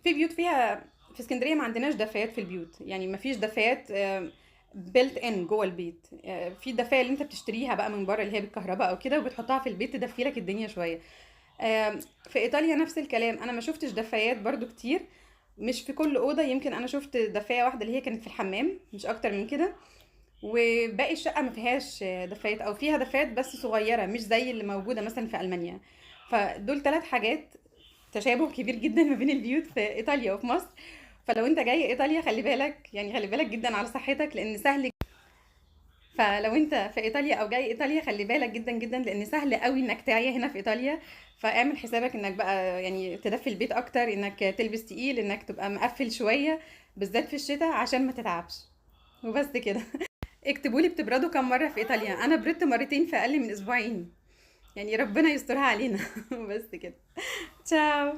في بيوت فيها، في اسكندرية ما عندناش دفايات في البيوت، يعني ما فيش دفايات built in جوه البيت. في الدفايه اللي انت بتشتريها بقى من بره اللي هي بالكهرباء او كده، وبتحطها في البيت تدفي لك الدنيا شوية. في ايطاليا نفس الكلام، انا ما شفتش دفايات برضو كتير، مش في كل اوضه، يمكن انا شفت دفايه واحدة اللي هي كانت في الحمام، مش اكتر من كده. وباقي الشقة ما فيهاش دفايات، او فيها دفايات بس صغيرة مش زي اللي موجودة مثلا في المانيا. فدول 3 حاجات تشابه كبير جدا ما بين البيوت في ايطاليا وفي مصر. فلو انت جاي ايطاليا خلي بالك، يعني خلي بالك جدا على صحتك لان سهل. فلو انت في ايطاليا او جاي ايطاليا خلي بالك جدا جدا، لان سهل قوي انك تعيا هنا في ايطاليا. فاعمل حسابك انك بقى يعني تدفي البيت اكتر، انك تلبس تقيل، انك تبقى مقفل شوية بالذات في الشتاء عشان ما تتعبش. وبس كده. اكتبولي بتبردوا كم مرة في ايطاليا؟ انا بردت مرتين في اقل من اسبوعين، يعني ربنا يسترها علينا. وبس كده، تشاو.